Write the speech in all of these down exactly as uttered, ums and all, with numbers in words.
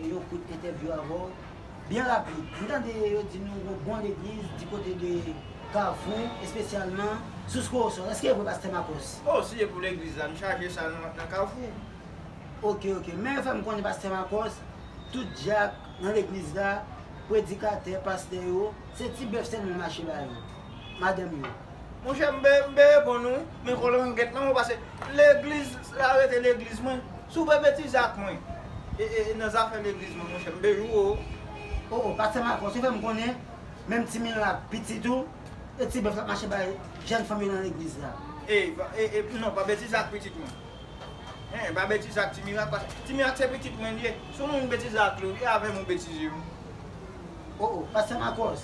yon kout entèvyou avè w, byen rapid. M tande yo di nou gon bon legliz di kote de Kafou, espesyalman Sous Korosòl. Èske e vre, pastè Makòs? Oh, si e pou legliz la, m chaje sa nan, nan Kafou. Ok, ok. Men yo fè m konnen, pastè Makòs, tout dyak nan legliz la, predikatè, pastè yo, se ti bèf sèlman mache ba yo, madanm yo. Monchè, m pe, m pe reponn ou, men kolangèt nan mwen, paske legliz la rete legliz mwen. Si w pe betize ak mwen, e, e, e nan zafè legliz mwen, monchè, m pe joure w. Oh, oh, pastè Makòs, ou fè m konnen, menm ti mirak pitit ou, e ti bèf l ap mache bay jèn fanm yo nan legliz la. E, e, e, non, pa betize ak pitit mwen. Hen, pa betize ak ti mirak, paske ti mirak se pitit mwen li ye. Si w menm betize ak li, e avè m ou betize wi. Oh, oh, pastè Makòs,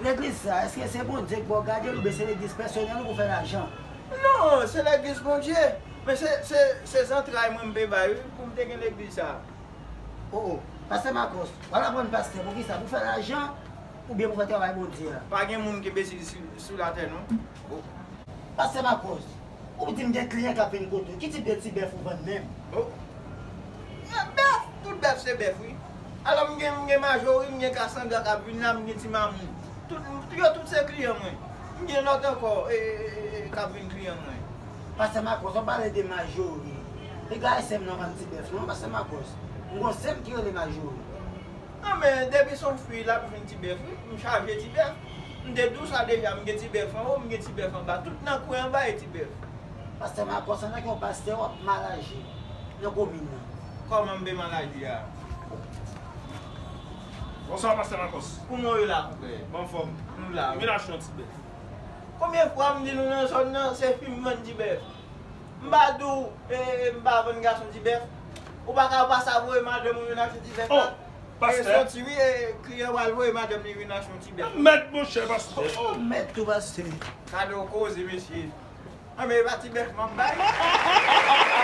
legliz sa, èske se Bondye k ba w gade l oubyen se legliz pèsonèl ou pou fè lajan? Non, se legliz Bondye. Men se, se, se zantray mwen m pe bay wi, pou m te gen legliz sa. Oh, oh, pastè Makòs, w al aprann pastè poukisa? Pou fè lajan oubyen pou fè travay Bondye a? Pa gen moun ki enbesil sou, sou latè non. Oh. Pastè Makòs, ou di m gen kliyan k ap vin kote w. Ki tip de ti bèf ou vann menm? Oh. Bèf, tout bèf se bèf wi. Alò m gen, m gen Majori, m gen Kasandra k ap vin la, m gen Ti Mamou. Tout, yo tout se kliyan mwen. M gen lòt ankò, e, e, e, e, k ap vin kliyan mwen. Pastè Makòs, w ap pale de Majori. Piga e sè m nan vann ti bèf non, pastè Makòs. M gon sè m ki rele Majori. Non, men depi se yon fi, l ap jwenn ti bèf wi. M chaje ti bèf. M te di w sa deja, m gen ti bèf anwo, m gen ti bèf anba. Tout nan kwen anba e ti bèf. Pastè Makòs, anndan ke yon pastè w ap mal aji nan komin nan. Kòman m pe mal aji a? Bonswa, pastè Makòs. Kouman w ye la, konpè? M anfòm. Nou la wi. M vin achte yon ti bèf. Konbyen fwa m di nou nan zòn nan, se fi m vann ti bèf? M pa di w, e, e, m pa vann gason ti bèf. Ou pa ka pase voye madanm ou vin achte ti bèf la? Oh, pastè. E, soti wi, e, kliyan pral voye madanm li vin achte yon ti bèf. Mèt, monchè, pastè. Oh, mèt tou, pastè. Gade yon koze, mesye. Anben, e pa ti bèf m ap bay.